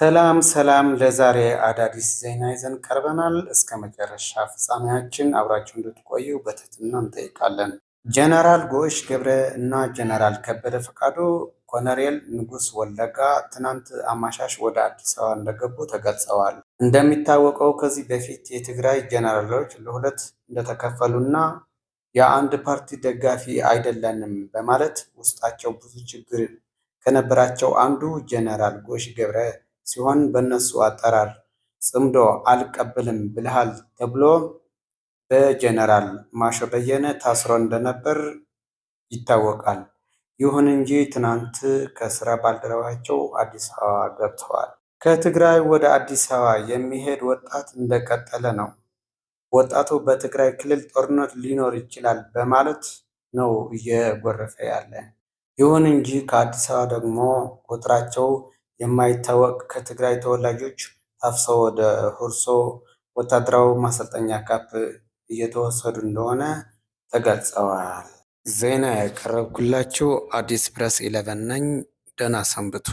ሰላም ሰላም፣ ለዛሬ አዳዲስ ዜና ይዘን ቀርበናል። እስከ መጨረሻ ፍጻሜያችን አብራችሁ እንድትቆዩ በትህትና እንጠይቃለን። ጀነራል ጎሽ ገብረ እና ጀነራል ከበደ ፈቃዱ ኮሎኔል ንጉስ ወለጋ ትናንት አመሻሽ ወደ አዲስ አበባ እንደገቡ ተገልጸዋል። እንደሚታወቀው ከዚህ በፊት የትግራይ ጀነራሎች ለሁለት እንደተከፈሉና የአንድ ፓርቲ ደጋፊ አይደለንም በማለት ውስጣቸው ብዙ ችግር ከነበራቸው አንዱ ጀነራል ጎሽ ገብረ ሲሆን በእነሱ አጠራር ጽምዶ አልቀበልም ብለሃል ተብሎ በጀነራል ማሾ በየነ ታስሮ እንደነበር ይታወቃል። ይሁን እንጂ ትናንት ከስራ ባልደረባቸው አዲስ አበባ ገብተዋል። ከትግራይ ወደ አዲስ አበባ የሚሄድ ወጣት እንደቀጠለ ነው። ወጣቱ በትግራይ ክልል ጦርነት ሊኖር ይችላል በማለት ነው እየጎረፈ ያለ። ይሁን እንጂ ከአዲስ አበባ ደግሞ ቁጥራቸው የማይታወቅ ከትግራይ ተወላጆች ታፍሰው ወደ ሁርሶ ወታደራዊ ማሰልጠኛ ካምፕ እየተወሰዱ እንደሆነ ተገልጸዋል። ዜና ያቀረብኩላችሁ አዲስ ፕረስ 11 ነኝ። ደህና ሰንብቱ።